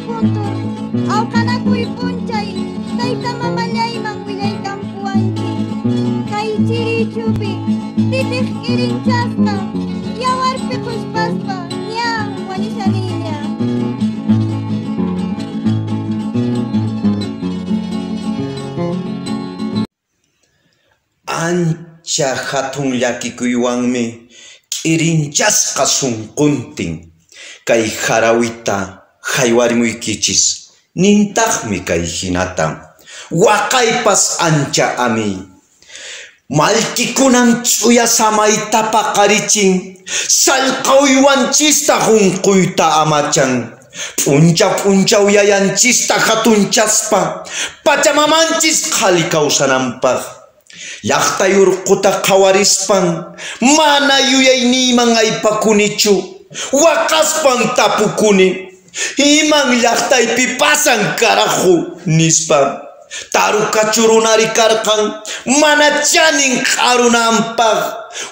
Kuntur, awqanakuy p'unchay tayta mamallayman willaykampuwanki, kay chirichupi titiq k'irinchasqa yawarpi qhushpaspa ña wañushaniña. Ancha hatun llakikuywanmi k'irinchasqa sunquntin kay harawita haywarimuykichis, nintaqmi kay hinata: waqaypas ancha amiy. Mallkikunan ch'uya samayta paqarichin, sallqa uywanchista unquyta amachan, p'unchaw p'unchaw yayanchista hatunchaspa pachamamanchis qhali kawsananpaq. Llaqtay urquta qhawarispan mana yuyayniyman aypakunichu, waqaspan tapukuni, iman llaqtaypi pasan carajo nispa. Tarukachu runari karqan mana chanin q'arunanpaq,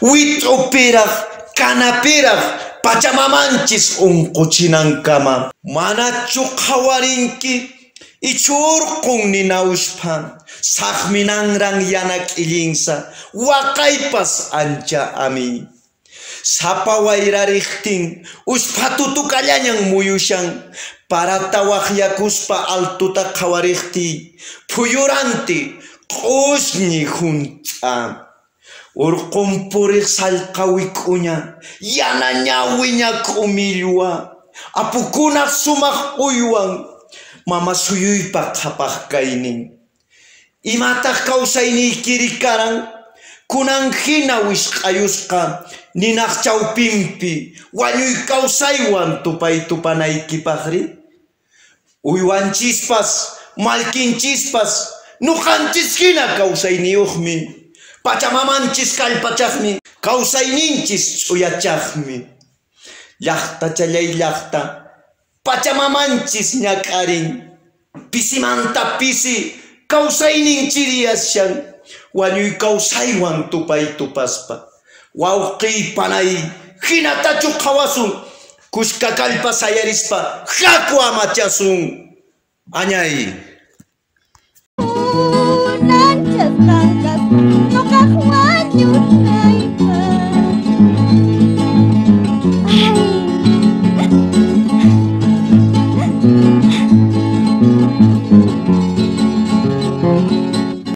wit'upiraq kanapiraq pachamamanchis unquchinankama. Manachu qhawarinki ichu urqun ninawshpa saqminanran yana k'illinsa, waqaypas ancha amiy. Sapa wayrariqtin ushpha tutukallañan muyushan, parata waqyakuspa altuta qhawariqtiy phuyuranti q'ushñi hunt'a. Urqun puriq sallqa wik'uña, yana ñawi ñak'u millwa, apukunaq sumaq uywan, mama suyuypaq qhapaq kaynin. Imataq kawsayniykiri karan, kunan hina wisq'ayusqa ninaq chawpinpi wañuy kawsaywan tupay tupanaykipaqri? Uywanchispas, mallkinchispas, nuqanchis hina kawsayniyuqmi, pachamamanchis kallpachaqmi, kawsayninchis ch'uyachaqmi. Llaqtachallay llaqta, pachamamanchis ñak'arin, pisimanta pisi kawsaynin chiriyashan, wañuy kawsaywan tupay tupaspa. Wawqiy panay hinatachu qhawasun, kushka kallpa sayarispa haku amachasun. Añay.